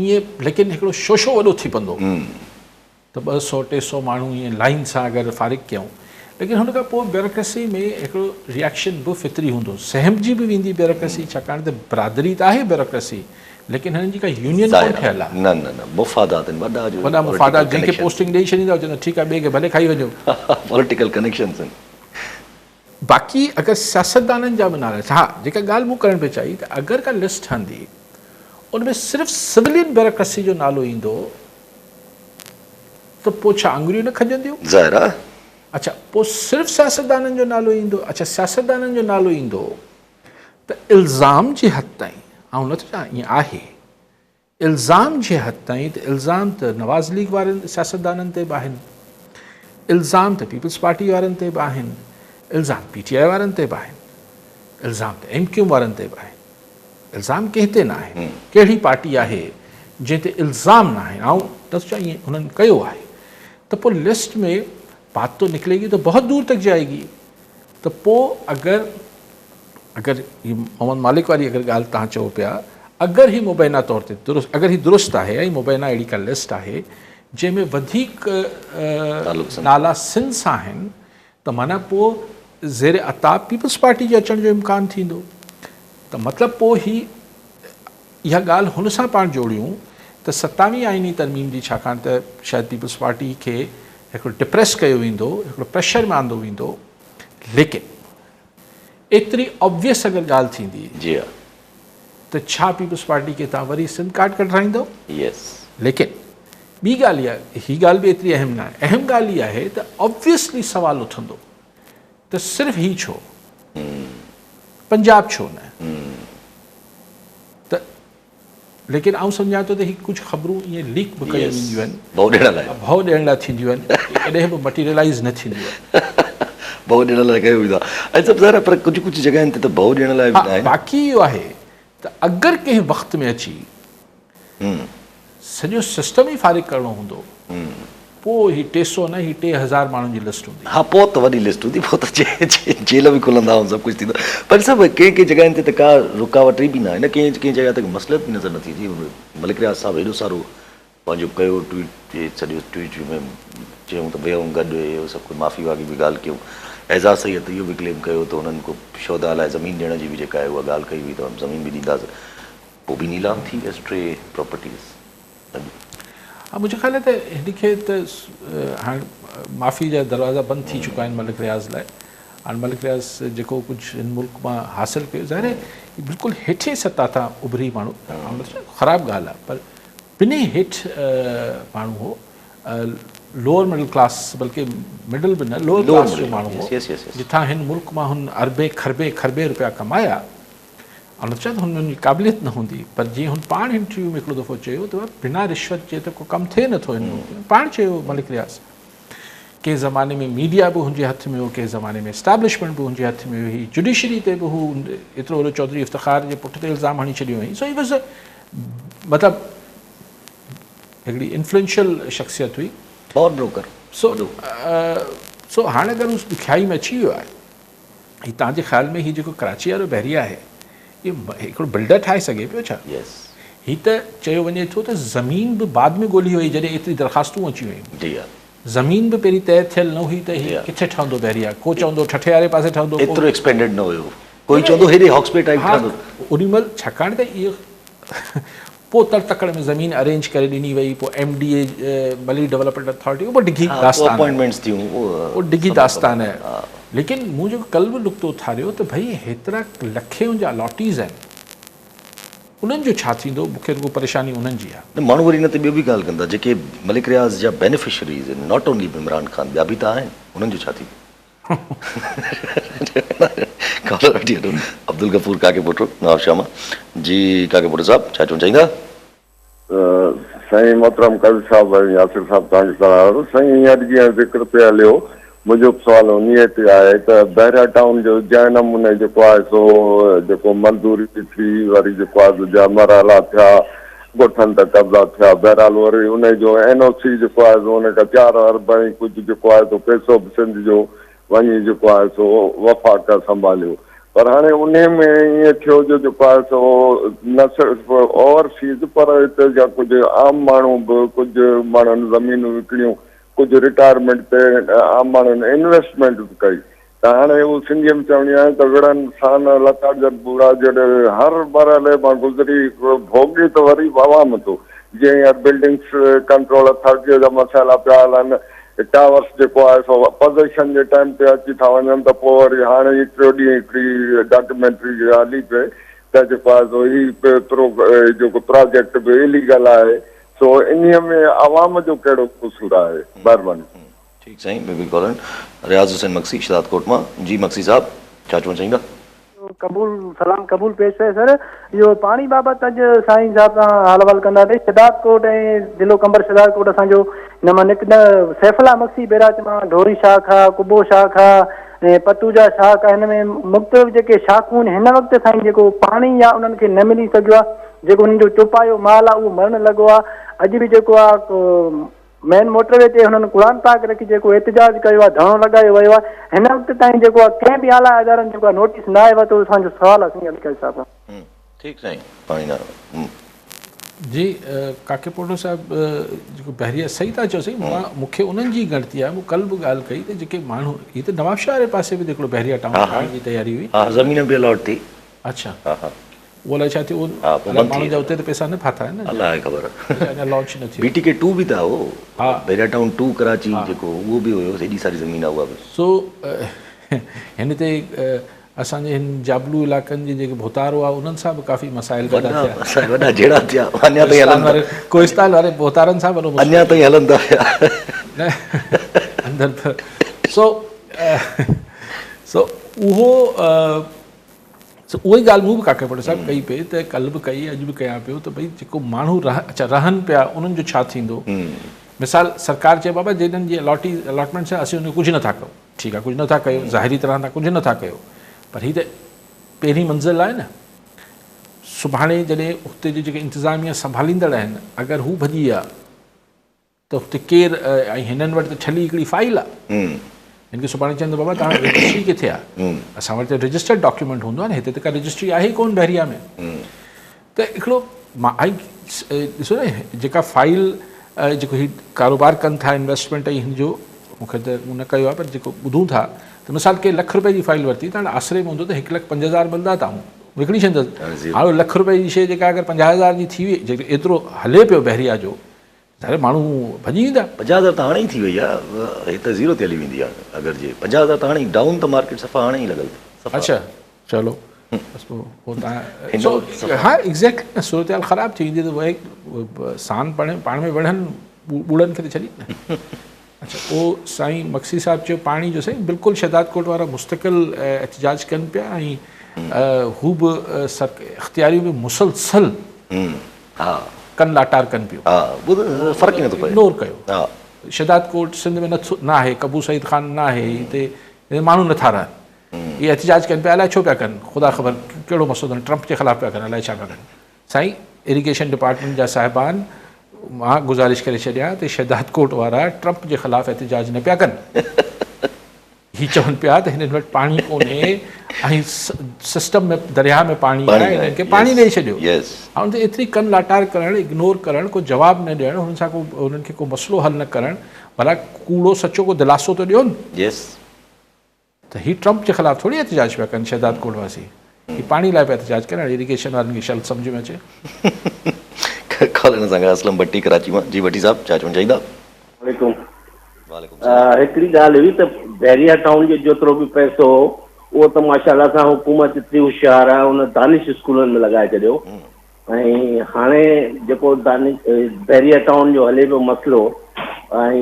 ائين ليڪن هڪڙو شوشو وڏو ٿي پوندو ته 200 300 ماڻهو ائين لائين سان اگر فارغ ڪيائون ليڪن هن کان پوء بيوروڪريسي ۾ هڪڙو ريئڪشن به فطري هوندو سهمجي به ويندي بيوروڪريسي ڇاڪاڻ ته برادري ته آهي بيوروڪريسي ليڪن هنن جي ڪا يونين ڪونه ٺهيل آهي. نه نه نه مفادات آهن وڏا جو وڏا مفادات جنهن کي پوسٽنگ ڏئي ڇڏيندا چوندا ٺيڪ آهي ٻئي کي ڀلي کائي وڃو. پوليٽيڪل ڪنيڪشنز آهن. باقي اگر سياستدانن جا به نالا ها جيڪا ڳالهه مون ڪرڻ پئي چاهي ته اگر ڪا لسٽ ٺهندي ان ۾ صرف سولين بيوروڪريسي جو نالو ايندو ته پوء ڇا آڱريون نه کڄنديون؟ ظاهر آهي. اڇا پوء صرف سياستدانن جو نالو ايندو اڇا سياستدانن جو نالو ايندو ته الزام جي حد تائين آئون نٿو چوان ائين آهي الزام جي حد تائين ته الزام ته نواز ليگ وارن سياستدانن تي به آهن، الزام ته پيپلز پارٽي وارن تي به آهن، الزام پي ٽي آء وارن تي به آهن، الزام ته ايم ڪيو ايم وارن تي به آهن، الزام ڪنهن تي نه آهن، ڪهڙي پارٽي آهي جنهن تي الزام نه آهن، آئون نٿو چوان ائين انهن ڪيو آهي ته پوء لسٽ ۾ بات تو نڪلي گي تو بهت دور تڪ جائي گي ته پوء اگر اگر هي محمد مالڪ واري اگر ڳالهه توهان چئو پيا اگر هي مبينا طور تي درست اگر هي درست آهي ۽ مبينا اهڙي ڪا لسٽ آهي جنهن ۾ وڌيڪ نالا سنڌ سان آهن ته معنيٰ پوء زير عطا پيپلز پارٽي جي اچڻ جو امڪان ٿيندو ته مطلب پوء هي اها ڳالهه هن سان پاڻ جوڙيون ته ستاويهين آئيني ترميم جي ڇاڪاڻ ته شايد پيپلز پارٽي کي هڪڙو ڊپريس ڪيو ويندو هڪڙو پريشر ۾ آندو ويندو ليڪن ايتري آبويس اگر ڳالهه ٿيندي جي ها ته ڇا پيپلز پارٽي کي توهان وري سنڌ ڪارڊ ڪڍرائيندؤ؟ يس. ليڪن ٻي ڳالهه اها هي ڳالهه به ايتري اهم ناهي اهم ڳالهه اها آهي ته آبويسلي سوال اٿندو ته صرف هي ڇو؟ پنجاب ڇو نه؟ ته ليڪن آئون سمجهان ٿو ته هي ڪجهه خبرون ائين ليڪ به ڪيون وينديون آهن. ڀؤ ڏيڻ لاء. ڀؤ ڏيڻ لاء ٿينديون آهن. اهي ڪڏهن به مٽيريلائيز نه ٿينديون آهن. ڀؤ ڏيڻ لاء ڪيو ويندو آهي. ۽ سڀ ظاهر آهي پر ڪجهه ڪجهه جڳهين تي ته ڀؤ ڏيڻ لاء به ناهي. باقي اهو آهي ته اگر ڪنهن وقت ۾ اچي سڄو سسٽم ئي فارغ ڪرڻو هوندو پوء هي 300 نه هي 3000 ماڻهن جي لسٽ هوندي. ها پوء ته وڏي لسٽ هوندي پوء ته جيل به کلندا ۽ سڀ ڪجهه ٿيندو پر سڀ ڪنهن ڪنهن جڳهين تي ته ڪا رڪاوٽ ئي به ناهي نه ڪنهن ڪنهن جڳهه تي مصلحت به نظر نٿي اچي ملڪ رياض صاحب هيڏو سارو پنهنجو ڪيو ٽوئيٽ سڄو ٽوئيٽ ۾ چيائون ته ويهون گڏ اهو سڀ ڪجهه معافي واڳي به ڳالهه ڪيون اعزاز سيد اهو به ڪليم ڪيو ته هنن ڪو شهداء لاء زمين ڏيڻ جي به جيڪا آهي اها ڳالهه ڪئي هئي ته زمين به ڏينداسين پوء به نيلام ٿي ويس ٽي پراپرٽيز اڄ. ها منهنجو خيال آهي ته هن کي ته هاڻ معافي جا دروازا بند ٿي چڪا آهن ملڪ رياض لاء هاڻ ملڪ رياض جيڪو ڪجهه هن ملڪ مان حاصل ڪيو ظاهر آهي بلڪل هيٺين سطح تان اڀري ماڻهو خراب ڳالهه آهي پر بنهه هيٺ ماڻهو هو لوئر مڊل ڪلاس بلڪه مڊل به نه لوئر ڪلاس جو ماڻهو هو جتان هن ملڪ مان هن اربين کربين کربين روپيا ڪمايا آئون نٿو چوان ته هن ۾ قابليت نه هوندي پر جيئن هن پاڻ انٽرويو ۾ هڪڙو دفعو چيو ته بنا رشوت جي ته ڪو ڪم ٿئي نٿو هن ملڪ ۾ پاڻ چيو ملڪ رياض ڪنهن زماني ۾ ميڊيا به هن جي هٿ ۾ هو ڪنهن زماني ۾ اسٽيبلشمينٽ به هن جي هٿ ۾ هئي جڊيشري تي به هو ايترو وڏو چوڌري افتخار جي پٺ تي الزام هڻي ڇڏيو هئائين سو he was مطلب هڪڙي انفلوئنشل شخصيت هئي پاور بروڪر سو سو هاڻي اگر هو ڏکيائي ۾ اچي ويو آهي هي توهان جي خيال ۾ هي جيڪو ڪراچي وارو بحريه آهي اهو هڪڙو بلڊر ٺاهي سگهي پيو ڇا؟ Yes. هي ته چيو وڃي ٿو ته زمين به بعد ۾ ڳولي وئي جڏهن ايتري درخواستون اچي ويون. جي ها. زمين به پهرين طئي ٿيل نه هئي ته هي ڪٿي ٺهندو بحريه ڪو چوندو ٺٽي واري پاسي ٺهندو ڪو ايترو ايڪسپينڊڊ نه هيو ڪوئي چوندو هيڏي هاڪس بي ٽائيپ ٺهندو. ها اوڏي مهل ڇاڪاڻ ته اهو پوء تڙ تڪڙ ۾ زمين ارينج ڪري ڏني وئي پوء M D A Malir development authority اهو به ڊگهي داستان اپوائنٽمينٽس ٿيون اهو ڊگهي داستان آهي ليڪن مون جيڪو ڪل به نقطو اٿاريو ته ڀئي هيترا لکين جا الاٽيز آهن انهن جو ڇا ٿيندو مون کي رڳو پريشاني انهن جي آهي. نه ماڻهو وري ان تي ٻيو به ڳالهه ڪندا جيڪي ملڪ رياض جا بينيفشريز آهن not only Imran Khan ٻيا به ته آهن انهن جو ڇا ٿيندو. ڪالر وٺي وٺو عبدالغفور ڪاڪي پوٽو نوابشاهه مان جي ڪاڪي پوٽو صاحب ڇا چوڻ چاهيندا. سائين محترم قاضي صاحب ۽ ياسر صاحب توهان کي سلام عرض سائين هينئر جيئن ذڪر پئي هليو منهنجو به سوال انهيء تي آهي ته بحريا ٽائون جو جنهن نموني جيڪو آهي سو جيڪو منظوري ٿي وري جيڪو آهي سو جا مرحلا ٿيا ڳوٺن تي قبضا ٿيا بهرحال وري انهي جو اين او سي جيڪو آهي سو ان کان چار ارب ۽ ڪجهه جيڪو آهي سو پئسو به سنڌ جو وڃي جيڪو آهي سو وفاق سنڀاليو پر هاڻي انهي ۾ ائين ٿيو جو جيڪو آهي سو نه صرف اوورسيز پر هتي جا ڪجهه عام ماڻهو به ڪجهه ماڻهن زمينون وڪڻيون ڪجهه رٽائرمينٽ تي عام ماڻهن انويسٽمينٽ به ڪئي ته هاڻي هو سنڌيء ۾ چوڻي آهي ته وڙهن سان لتاڙجن ٻوڙا جڏهن هر مرحلي مان گذري ڀوڳي ته وري به عوام ٿو جيئن هينئر بلڊنگس ڪنٽرول اٿارٽيء جا مسئلا پيا هلن ٽاورس جيڪو آهي سو پزيشن جي ٽائيم تي اچي ٿا وڃن ته پوء وري هاڻي ئي ٽيو ڏينهن هڪڙي ڊاڪيومينٽري هلي پئي ته جيڪو آهي سو هي جيڪو پراجيڪٽ به اليگل آهي سو انهيء ۾ عوام جو ڪهڙو قصور آهي؟ مهرباني. ٺيڪ سائين بلڪل ڪالن رياض حسين مگسي شھداد ڪوٽ مان جي مگسي صاحب ڇا چوڻ چاھيندا. قبول سلام قبول پيش پئي سر اهو پاڻي بابت اڄ سائين صاحب سان حال احوال ڪندا سي شھداد ڪوٽ ۽ ضلعو قمبر شھداد ڪوٽ اسان جو هن مان نڪ سيف الله مگسي بيراج مان ڍوري شاخ آ قبو شاخ آ ۽ پتوجا شاخ آ هن ۾ مختلف جيڪي شاخون هن وقت سائين جيڪو پاڻي آ انهن کي نه ملي سگهيو آ جيڪو هنن جو چوپايو مال آ اهو مرڻ لڳو آ اڄ به جيڪو آ مين موٽر وي تي هنن قرآن پاڪ رکي جيڪو احتجاج ڪيو آ ڌرڻو لڳايو ويو آ هن وقت تائين جيڪو آ ڪنهن به اعليٰ ادارن جيڪو آ نوٽيس ناهي ورتو اسان جو سوال آ سائين علي قاضي صاحب کان. ٺيڪ سائين پاڻي نه. جي ڪاڪي پوٽو صاحب جيڪو بحريه صحيح ٿا چئو سائين مان مون کي انهن جي ڳڻتي آهي مون ڪل به ڳالهه ڪئي ته جيڪي ماڻهو هي ته نوابشاهه واري پاسي به هڪڙو بحريه ٽائون ٺاهڻ جي تياري هئي ها زمين به الاٽ ٿي اڇا ها ها اهو الائي ڇا ٿيو ها پوء بند ٿي ماڻهن جا اتي ته پئسا نه ڦاٿا آهن نه الله کي خبر اڃا لانچ نه ٿيو بي ٽي ڪي 2 به ته هو ها بحريا ٽائون 2 ڪراچي جيڪو اهو به هيو ايڏي ساري زمين آهي اها به سو هن تي اسان جي هن جابلو علائقن جي جيڪي ڀوتار هئا انهن سان به ڪافي مسائل پيدا ٿيا وڏا وڏا جهيڙا ٿيا اڃا تائين هلن ٿا ڪوهستان واري ڀوتارن سان وڏو اڃا تائين هلن ٿا پيا نه اندر سو سو اهو سو اها ئي ڳالهه مون به ڪاڪي پٽ صاحب ڪئي پئي ته ڪلهه به ڪئي اڄ به ڪيان پيو ته ڀئي جيڪو ماڻهو رهن اڇا رهن پيا انهن جو ڇا ٿيندو مثال سرڪار چئي بابا جنهن جي الاٽي الاٽمينٽس آهن اسين ان جو ڪجهه نٿا ڪيون ٺيڪ آهي ڪجهه نٿا ڪيو ظاهري طرح تان ڪجهه نٿا ڪيو پر هي ته پهرين منزل آهي نه سڀاڻي جڏهن اتي جي جيڪي انتظاميا سنڀاليندڙ آهن اگر هو ڀڄي ويا ته هتي ڪير ۽ هنن وٽ ته ٺلهي هڪڙي فائيل آ هن کي سڀاڻي چون ته بابا توهان وٽ رجسٽري ڪٿي آ اسان وٽ ته رجسٽرڊ ڊاڪيومينٽ هوندو آ نه هتي ته ڪا رجسٽري آهي ئي ڪون بحريا ۾ ته هڪڙو ڏسو نه جيڪا فائيل جيڪو هي ڪاروبار ڪن ٿا انويسٽمينٽ ۽ هن جو مونکي ته مون نه ڪيو آ پر جيڪو ٻڌون ٿا ته مثال ڪي لک روپئي جي فائيل ورتي ته هاڻي آسري ۾ هوندو ته هڪ لک 5000 ملندا ته آئون وڪڻي ڇڏندس هاڻي لک روپئي جي شيء جيڪا اگر 50000 جي ٿي وئي جيڪو ايترو هلي پيو بحريا جو ظاهر ماڻهو ڀڄي ويندا. 50 هزار ته هاڻي ئي ٿي وئي آ هي ته زيرو تي هلي ويندي هاڻي اگر جي 50 هزار ته هاڻي ئي ڊائون ته مارڪيٽ صفا هاڻي ئي لڳل صفا. اڇا چلو بس پوء پوء تان سو ها ايگزيڪٽلي نه صورتحال خراب ٿي ويندي ته اهي سان پاڻ پاڻ ۾ وڙهن ٻوڙن کي ته ڇڏين نه اڇا پوء سائين مگسي صاحب چيو پاڻي جو سائين بلڪل شهداد ڪوٽ وارا مستقل احتجاج ڪن پيا ۽ هو به سر اختياريون به مسلسل ها. ڪن لاٽار ڪن پيو. ها ٻڌ فرق ئي نٿو پئي. اگنور ڪيو. ها. شھداد ڪوٽ سنڌ ۾ نٿو نه آھي قبو سعيد خان نه آھي ھتي ماڻھو نٿا رھن اھي احتجاج ڪن پيا الائي ڇو پيا ڪن خدا خبر ڪھڙو مسئلو اٿن ٽرمپ جي خلاف پيا ڪن الائي ڇا پيا ڪن سائين اريگيشن ڊپارٽمينٽ جا صاحبان مان گذارش ڪري ڇڏيان ته شھداد ڪوٽ وارا ٽرمپ جي خلاف احتجاج نه پيا ڪن. هي چون پيا ته هنن وٽ پاڻي ڪونهي ۽ سسٽم ۾ درياهه ۾ پاڻي آهي هنن کي پاڻي ڏئي ڇڏيو. هاڻ ته ايتري ڪن لاٽار ڪرڻ، اگنور ڪرڻ، ڪو جواب نه ڏيڻ، هنن سان ڪو هنن کي ڪو مسئلو حل نه ڪرڻ، ڀلا ڪوڙو سچو ڪو دلاسو ته ڏيو نه. ته هي ٽرمپ جي خلاف ٿوري احتجاج پيا ڪن شهداد ڪوٽ واسي. هي پاڻي لاء پيا احتجاج ڪن، هاڻي اريگيشن وارن کي شل سمجهه ۾ اچي. ڪالر سان گڏ اسلم ڀٽي ڪراچي مان جي ڀٽي صاحب ڇا چوڻ چاهيندا؟ عليڪم وعليڪم السلام. هڪڙي ڳالهه هئي ته بحريا ٽائون جو جيترو به پئسو هو اهو ته ماشاء الله سان حڪومت ايتري هوشيار آهي ان دانش اسڪولن ۾ لڳائي ڇڏيو ۽ هاڻي جيڪو دانش بحريا ٽائون جو هلي پيو مسئلو ۽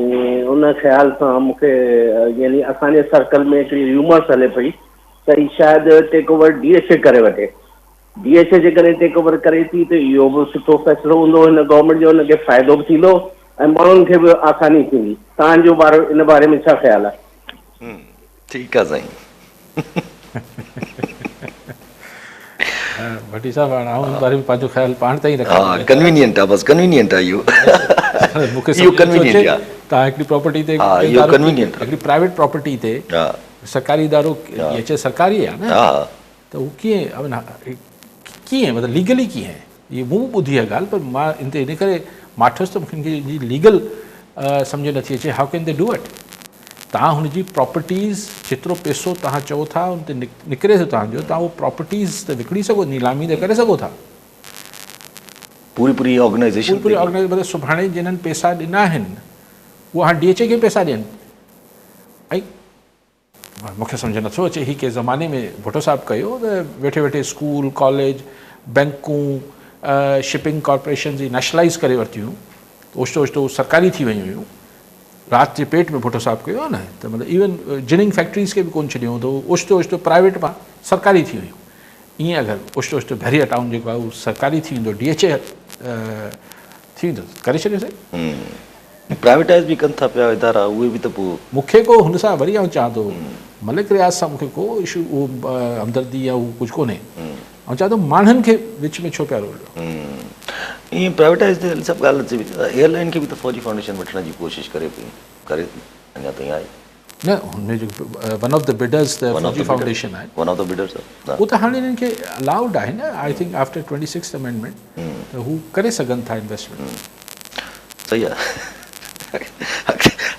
ان خيال سان مون کي يعني اسان جي سرڪل ۾ هڪڙي ريومرس هلي پئي ته هي شايد take over D H A ڪري وٺي. ڊي ايڇ اي جيڪڏهن ٽيڪ اوور ڪري ٿي ته اهو به سٺو فيصلو هوندو هن گورنمينٽ جو هن کي فائدو به ٿيندو ۽ ماڻهن کي به آساني ٿيندي. توهان جو بارو ان باري ۾ ڇا خيال آهي؟ ٺيڪ آ سائين. ڀٽي صاحب هاڻ آئون ان باري ۾ پنهنجو خيال پاڻ تائين رکان ها ڪنوينينٽ آ بس ڪنوينينٽ آ اهو. مون کي اهو سمجهه نٿو ڪنوينينٽ اچي آ. توهان هڪڙي پراپرٽي تي ها اهو ڪنوينينٽ آ. هڪڙي پرائيويٽ پراپرٽي تي ها سرڪاري ادارو ڊي ايڇ اي سرڪاري آ نه ها ته هو ڪيئن ڪيئن مطلب ليگلي ڪيئن هي مون به ٻڌي اها ڳالهه پر مان ان تي ان ڪري ماٺ هيس ته مون کي ان جي ليگل سمجهه نٿي اچي how can the do it توهان هن جي پراپرٽيز جيترو پيسو توهان چئو ٿا ان تي نڪري ٿو توهان جو توهان اهو پراپرٽيز ته وڪڻي سگهو نيلامي ته ڪري سگهو ٿا. پوري پوري آرگنائيزيشن پوري پوري آرگنائيزيشن مطلب سڀاڻي جنھن پيسا ڏنا آهن اهو هاڻي ڊي ايڇ اي کي پيسا ڏين ۽ مون کي سمجهه نٿو اچي هي ڪنهن زماني ۾ ڀٽو صاحب ڪيو ته ويٺي ويٺي اسڪول، ڪاليج، بئنڪون، شپنگ ڪارپوريشنز هي نيشنلائيز ڪري ورتيون هيون ته اوچتو اوچتو سرڪاري ٿي ويون هيون رات جي پيٽ ۾ ڀٽو صاحب ڪيو نه ته مطلب ايون جننگ فيڪٽريز کي به ڪونه ڇڏيو ته اوچتو اوچتو پرائيويٽ مان سرڪاري ٿي ويون ائين اگر اوچتو اوچتو بحريا ٽائون جيڪو آهي اهو سرڪاري ٿي ويندو ڊي ايڇ اي ٿي ويندو ڪري ڇڏيو سائين. پرائيويٽائيز به ڪن ٿا پيا ادارا اهي به ته پوء. مون کي ڪو هن سان وري آئون چوان ٿو ملڪ رياض سان مون کي ڪو اشو اهو همدردي يا اهو ڪجهه ڪونهي آئون چوان ٿو ماڻهن کي وچ ۾ ڇو پيا روليو. ائين پرائيويٽائيز تي سڀ ڳالهه اچي پئي ايئر لائين کي به ته فوجي فائونڊيشن وٺڻ جي ڪوشش ڪري پئي ڪري ٿي اڃا تائين آهي. نه هن ۾ جيڪو ون آف the بڊرز ته فوجي فائونڊيشن آهي. ون آف the بڊرز اهو ته هاڻي انهن کي الائوڊ آهي نه I think after twenty sixth amendment ته هو ڪري سگهن ٿا انويسٽمينٽ. صحيح آهي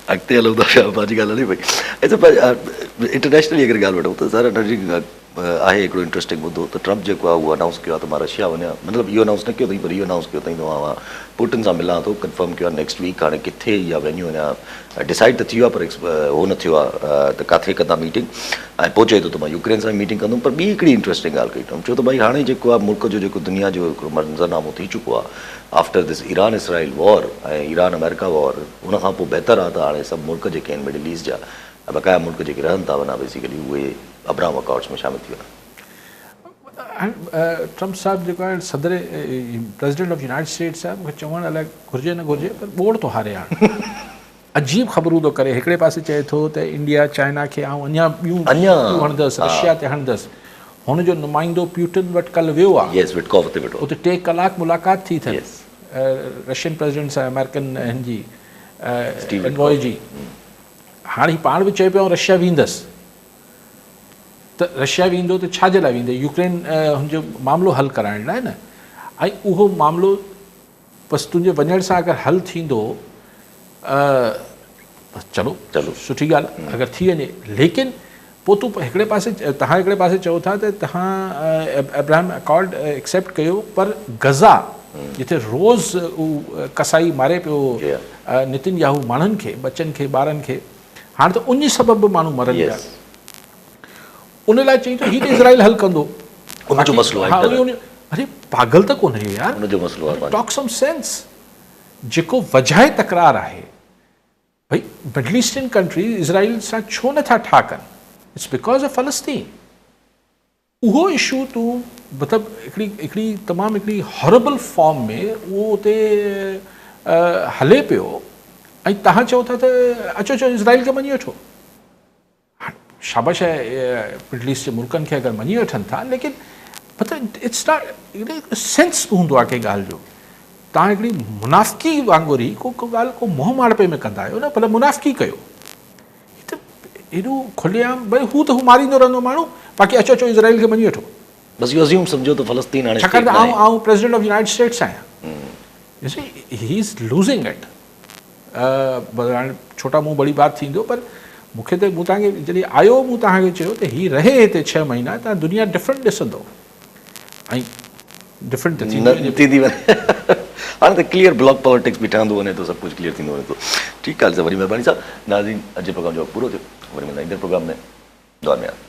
اڳتي هلون ٿا پيا پنهنجي ڳالهه هلي پئي اچا انٽرنيشنلي اگر ڳالهه وٺون ته سر هن جي آهي هڪڙو انٽرسٽنگ مدو ته ٽرمپ جيڪو آهي اهو انائونس ڪيو آهي ته مان رشيا وڃان مطلب اهو انائونس نه ڪيو اٿئي پر اهو انائونس ڪيو اٿئي ته مان پوٽن سان ملان ٿو ڪنفرم ڪيو آهي نيڪسٽ ويڪ هاڻي ڪٿي اها وينيو اڃا ڊسائيڊ ته ٿي ويو آهي پر هو نه ٿيو آهي ته ڪاٿي ڪندا ميٽنگ ۽ پوء چئي ٿو ته مان يوڪرين سان ميٽنگ ڪندم پر ٻي هڪڙي انٽرسٽنگ ڳالهه ڪئي ٽرمپ چيو ته ڀائي هاڻي جيڪو آهي ملڪ جو جيڪو دنيا جو هڪڙو منظرنامو ٿي چڪو آهي after this Iran Israel war ۽ Iran America war ان کان پوء بهتر آهي ته هاڻي سڀ ملڪ جيڪي آهن مڊل ايسٽ جا ۽ بقايا ملڪ جيڪي رهن ٿا وڃا بيسيڪلي اهي ابراهم اڪارڊس ۾ شامل ٿي وڃن. ٽرمپ صاحب جيڪو آهي صدر پريزيڊنٽ آف يونائيٽڊ اسٽيٽس آهي مونکي چوڻ الائي گهرجي نه گهرجي پر ٻوڙ ٿو هاري هاڻ عجيب خبرون ٿو ڪري هڪڙي پاسي چئي ٿو ته انڊيا چائنا کي آئون اڃا ٻيون هڻندس رشيا تي هڻندس هن جو نمائندو پيوٽن وٽ ڪل ويو آهي يس وٽڪوف اتي ويٺو اتي 3 ڪلاڪ ملاقات ٿي اٿن رشين پريزيڊنٽ سان آمريڪن هن جي انوائي جي هاڻ هي پاڻ به چئي پيو آئون رشيا ويندس ته رشيا ويندو ته ڇا جي لاء ويندو يوڪرين هن جو معاملو حل ڪرائڻ لاء نه ۽ اهو معاملو بس تنهنجي وڃڻ سان اگر حل ٿيندو بس چلو چلو سٺي ڳالهه اگر ٿي وڃي ليڪن پوء تون هڪڙي پاسي تهان هڪڙي پاسي چئو ٿا ته تهان ابراهيم اڪارڊ ايڪسيپٽ ڪيو پر غزه جتي روز قصائي ماري پيو نتن ياهو ماڻهن کي ٻچن کي ٻارن کي هاڻ ته ان سبب به ماڻهو مرن پيا ان لاء چئي ٿو هي ته اسرائيل حل ڪندو ان جو مسئلو آهي اري پاگل ته ڪونهي يار ان جو مسئلو آهي ٽاڪ سم سينس جيڪو وجهه تڪرار آهي ڀئي مڊل ايسٽرن ڪنٽريز اسرائيل سان ڇو نه ٿا ٺاهه ڪن it's because of فلسطين اهو اشو تون مطلب هڪڙي هڪڙي تمام هڪڙي هاربل فارم ۾ اهو اتي هلي پيو ۽ تهان چئو ٿا ته اچو اچو اسرائيل کي مڃي وٺو شاباش آهي مڊل ايسٽ جي ملڪن کي اگر مڃي وٺن ٿا ليڪن مطلب it's not sense به هوندو آهي ڪنهن ڳالهه جو تان هڪڙي منافقي وانگر ئي ڪو ڪو ڳالهه ڪو منهن ماڙپي ۾ ڪندا آهيو نه ڀلا منافقي ڪيو هي ته ايڏو کلي عام ڀئي هو ته هو ماريندو رهندو ماڻهو باقي اچو اچو اسرائيل کي مڃي وٺو بس اهو ازيوم سمجهو ته فلسطين هاڻي ڇاڪاڻ ته آئون آئون پريزيڊنٽ آف يونائيٽڊ اسٽيٽس آهيان you see he is losing it هاڻي ڇوٽا منهن بڙي بات ٿيندو پر مون کي ته مون توهان کي جڏهن آيو مون توهان کي چيو ته هي رهي هتي ڇهه مهينا توهان دنيا ڊفرنٽ ڏسندو ۽ ڊفرنٽ ته ٿيندي وڃي ٿيندي وڃي هاڻي ته ڪليئر بلاڪ پاليٽڪس به ٺهندو وڃي ٿو سڀ ڪجهه ڪليئر ٿيندو وڃي ٿو ٺيڪ آهي وڏي مهرباني صاحب ناظرين اڄ جي پروگرام جو وقت پورو ٿيو وري ملندا ايندڙ پروگرام ۾ دعا ۾ ياد.